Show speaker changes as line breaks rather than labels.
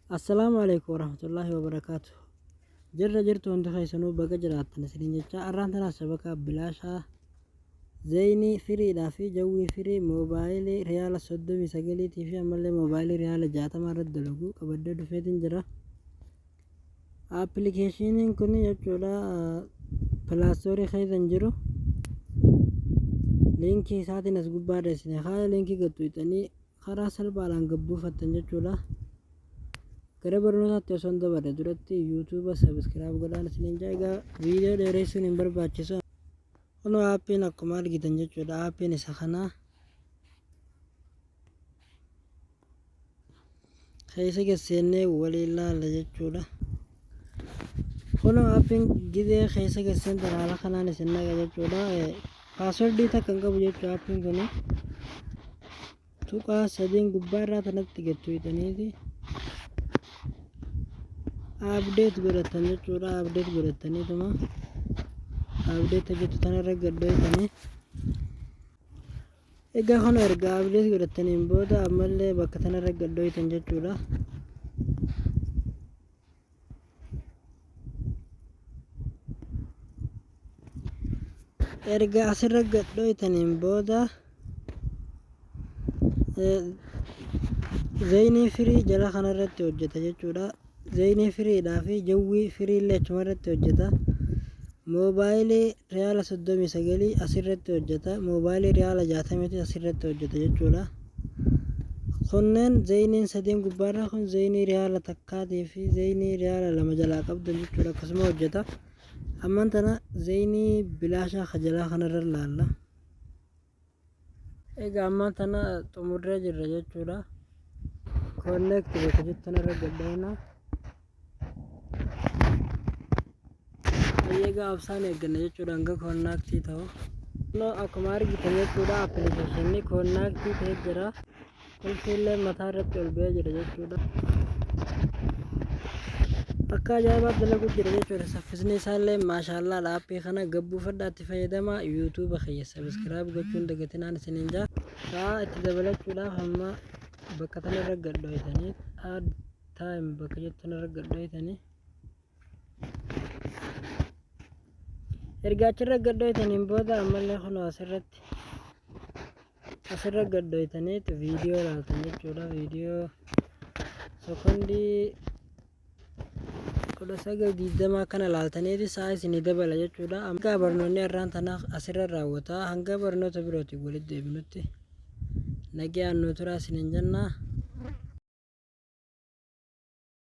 Assalaamu Aleeykum Warahmatullaahi Wabarakaatuh. Jirra jirtu hundi keessanuu baga jiraattan isiniin jecha arraan tanaas shabakaa bilaashaa zeeynii firiidhaa fi jawwii firii moobaayilii riyaala 39 fi ammallee moobaayilii riyaala 60 irratti dalagu qabadhee dhufeetiin jira. Appilikeeshiniin kun jechuudha pilaastoorii keessa hin jiru. Liinkii isaatiin as gubbaarra isin haala liinkii gad tuqxanii karaa salphaadhaan gad buufattan jechuudha. Gara barnootaatti osoo hin dabarre duratti yuutuuba sabiskiraayib godhaan isiniin jedha. Egaa viidiyoo dheeressuun hin barbaachisu. Kunoo aappiin akkuma argitan jechuudha. Aappiin isa kanaa. Keessa gad seennee waliin laalla jechuudha. Kunoo aappiin gizee keessa gad seentan haala kanaan isin naqa jechuudha. Paaswordii takka hin qabu jechuudha aappiin kun. Tuqaa sadiin gubbaa irraa tanatti gad tuqxaniiti. Update godhattan jechuudha. Update godhattaniituma. Update hojjetu tanarra gad dhoytanii. Egaa kun erga update godhattaniin booda ammallee bakka tanarra gad dhoytan jechuudha. Erga asirra gad dhoytaniin booda zeeyinii firii jala kanarratti hojjeta jechuudha. Zeeyinii firiidhaa fi jawwii firii illee achuma irratti hojjeta. Moobaayilii riyaala 39 asirratti hojjeta. Moobaayilii riyaala 60 asirratti hojjeta jechuudha. Kunneen zeeyiniin sadeen gubbaarra kun zeeyinii riyaala takkaatii fi zeeyinii riyaala lama jalaa qabdan jechuudha akkasuma hojjeta. Ammaan tana zeeyinii bilaashaa kajalaa kanarra laalla. Egaa ammaan tana xumurree jirra jechuudha. Connect bakka jettu tanarra gadhaa'ina. Egaa obsaan eegganna jechuudha hanga koonnaaktii ta'u. Kunoo akkuma argitan jechuudha appilikeeshinni koonnaaktii ta'ee jira. Qulfiillee mataa irratti ol ba'ee jira jechuudha. Akka ajaa'ibaatti dalaguu jira jechuudha. Saffisni isaallee maashaallaadha. Aappii kana gabbuufadhaa itti fayyadamaa. Yuutuuba kiyya sabiskiraayib gochuun dagatinaan isiniin jaa. Sa'a itti dabalachuudhaaf amma bakka tanarra gad dhoytanii add time bakka jettu tanarra gad dhoytanii erga achirra gad dhoytaniin booda ammallee kunoo asirratti asirra gad dhoytaniit viidiyoo ilaaltan jechuudha. Viidiyoo sekondii 19 20 akkana ilaaltaniiti sa'a isinii dabala jechuudha. Egaa barnoonni har'aan tanaaf asirra raawwata. Hanga barnoota birootiin walitti deebinutti nagayaan nuu turaa isiniin jenna.